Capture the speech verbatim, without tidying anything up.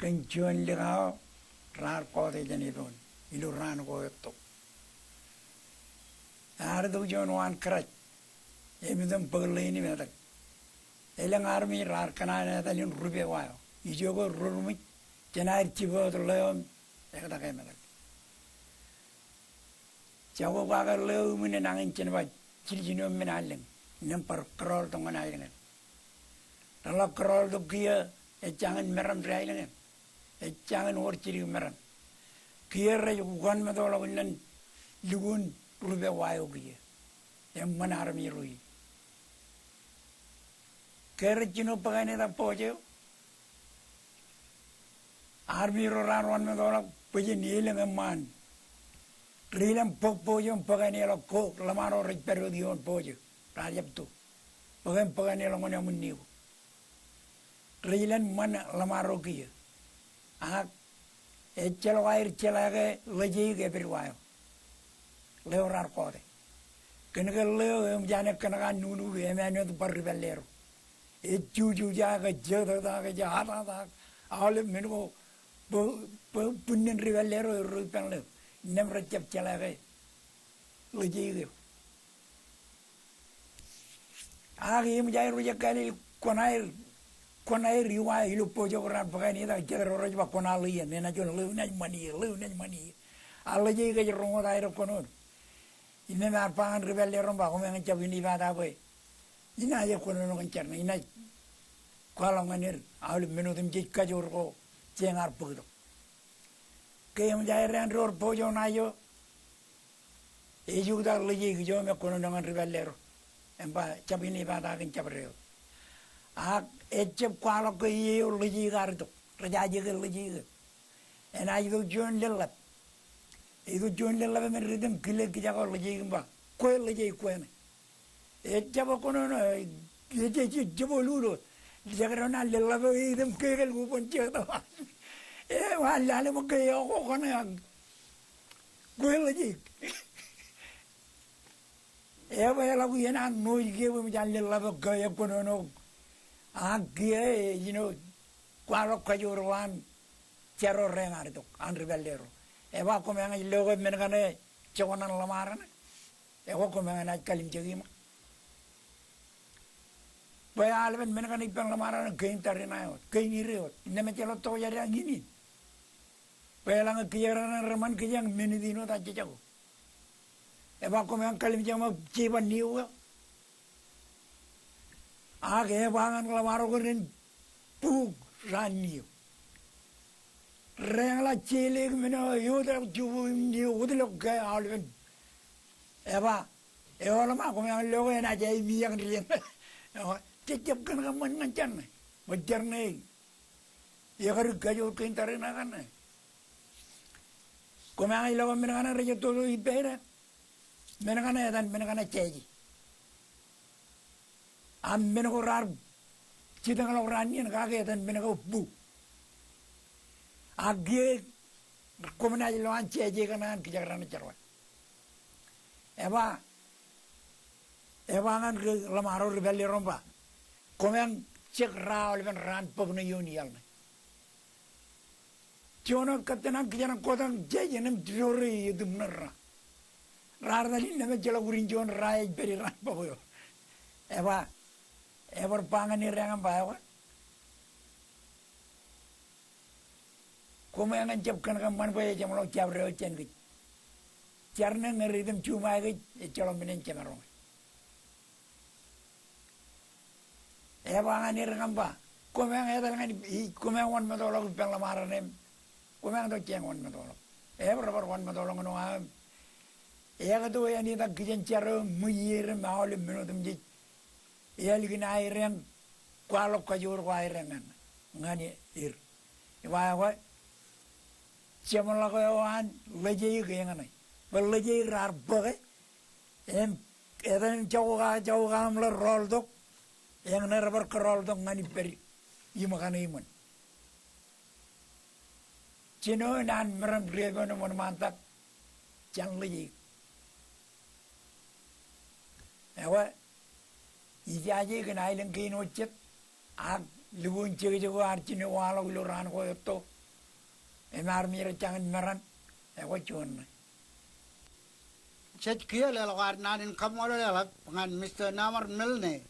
kōn juon likao raar kọọte jān epoon ilo raan ko etto. Ear itok juon waan kōraj im itok im bōk ḷein im etal. Elōñ armej raar kōṇaan etal in rupe wa eo. Ijo ko rurumej jān aer jipañ wōt ḷeo im ektak im etal. Jako kake ḷeo iṃwin enañin jān ba jiljino men allōñ, innām bar kōrọọltok ñan aelōñ eṇ. Reḷak kōrọọltok kiiō, ejjañin meram ri aelōñ eṇ. Ejjañin wōr jidik meram. Kiiō rej wōnmetoḷọk innām lukkuun rupe wa eo kiiō. Eṃṃan armej ro ie. Ke rej jino bōk āne ta bōjjek eo. Armej ro raar wōnmetoḷọk bwe jen elōñ eṃṃaan. Rej ilān bōk bōjjek im bōk āneḷọk ko ḷōṃaro rej pād wōt ioon bōjjek. Raar jab to. Bōk im bōk āneḷọk ñan eṃwinniko. Rej ilān ṃan ḷōṃaro kiiō. Ak ejjeḷọk aer jeḷā ke ḷejeik epād wa eo. Ḷeo raar kọọte. Kōnke ḷeo eṃōj an ekkōṇak an nuknuk emān wōt bar ri pālle ro. Ej jujuja ke jatata ke jatata. Aolep men ko bwe, bwe bunnen ri pālle ro erro ippān ḷeo. Innām rej jab jeḷā ke ḷejeik eo. Ak eṃōj aer ro jekāālel kwōn aer, kwōn aer iwa ilo bōjjek ko raar bōk āne ta, jet ro rej ba kwōn aḷ iien, enaaj juon ḷeo naaj ṃan ie, ḷeo naaj ṃan ie. A ḷejeik ej roñ wōt aer kōnono. Innām ear ba ñan ri pālle ro im ba, koṃeañ jab inepata bwe inaaj kōnono kōn jar ṇe, inaaj kwaḷọk ñan er aolep men otemjej kajoor ko jeañ ar bōktok. Ke eṃōj aer eṇ door bōjjek ṇa ijo, ejuktak ḷejeik ijo im ekōnono ñan ri pālle ro. Im ba jab inepata kōn jabdewōt. Ak ejab kwaḷọk ke iiō eo ḷejeik ear itok. Rej aje ke ḷejeik eo. Enaaj itok juon leḷḷap. Itok juon leḷḷap im ej ri item kile kijako ḷejeik im ba, kwe ḷejeik kwe ṇe. Ejab kōnono, ej, ej, ej jab ḷuḷ. Jekdọọn an leḷḷap eo item kekel ko bōn jekdọọn. Ewa lale ṃōk ke eo ko kōṇe ak kwe ḷejeik. Ewa eḷap iien an ṇooij kiiō bwe eṃōj an leḷḷap eo ke ekōnono. Ak kiiō, you know, kwaḷọk kajoor ko an jaro rein ear itok, an ri pālle ro. Ewa koṃeañ ej lo ke men kaṇe jokwan an ḷōṃaro ṇe. Ekwe koṃeañ enaaj kalimjek iṃōk. Bwe aolepen men kaṇe ippān ḷōṃaro ṇe kein tariṇae wōt, kein ire wōt, innām ejjeḷọk tokjāde ñan in. Bwe eḷaññe kijeek raṇ rej ṃan kijeek men itin wōt ajjejako. Ewa koṃeañ kalimjek ṃōk jeban nio eo. Ak ewa ñan ḷōṃaro ko ren buk raan nio. Rein eḷak jeḷā ke men eo eoteḷọk jubu im nio wōtlọk ke aolepen. Ewa, eoḷōṃa koṃeañ lo ke enaaj aemiiak ijin. Ewa, jejjab kōn kōṃṃan ñan jar ṇe. Bwe jar ṇe ekadik kajoor kein tariṇae kaṇe. Koṃeañ ej lo ke men kaṇe rej toto ippāerā. Men kaṇe etan men kaṇe jeje. Ak men ko raar jitōñḷọk raan iien kake etan men ko bu. Ak kiiō koṃ naaj lo an jeje kaṇe an kijak raṇ ej jerọwiwi. Ewa, ewa ñan ke ḷōṃaro ri pālle ro im ba, koṃeañ jek ra aolepen raan bōk ṇe ioon iaḷ ṇe. Juon eo kōttan an kijen kōttan jeje im dore eo itumṇe ra. Raar etal innām ejjeḷọk wūrin juon ra ej pād iraan bōk eo. Ewa, ebar ba ñan er eñin im ba, ewa, koṃeañ en jab kōn kōṃṃan bwe ejeṃḷọk jabdewōt jān kōj. Jar ṇe ñe ri item juṃae kōj, ejjeḷọk men en jemaroñ e. Ewa ñan er im ba, koṃeañ etal ñan, i, koṃeañ wōnṃaanḷọk ippān ḷōṃaro ṇe im koṃeañ tok jeañ wōnṃaanḷọk. Ebar, bar wōnṃaanḷọk ñan wōt aṃ. Ekōto āne ta kijen jar eo ṃweier im aolep men otemjej. Ealikin aer eñ, kwaḷọk kajoor ko aer eñ ñan, ñan er. Ewa, ewa, jeṃḷọk eo an ḷejeik eñ ṇe. Bwe ḷejeik raar bōke. Im etan jako ka, jako kaṃṃoolol rọọltok, eñ ṇe rebar kōrọọltok ñan ippād iṃō kaṇe iṃōn. Jino naan meram ri-epoon im wōnṃaantak jān ḷejeik. Ewa, ijaje kōn aelōñ kein eo jet, Ak lukkuun jekjek eo ear jino waḷọk ilo raan ko etto im ear mier jañin meran, ekwe juon ṇe. Jej kiiō leḷọk ad naan in kaṃṃoolol eḷap ñan Mister Naamar Milne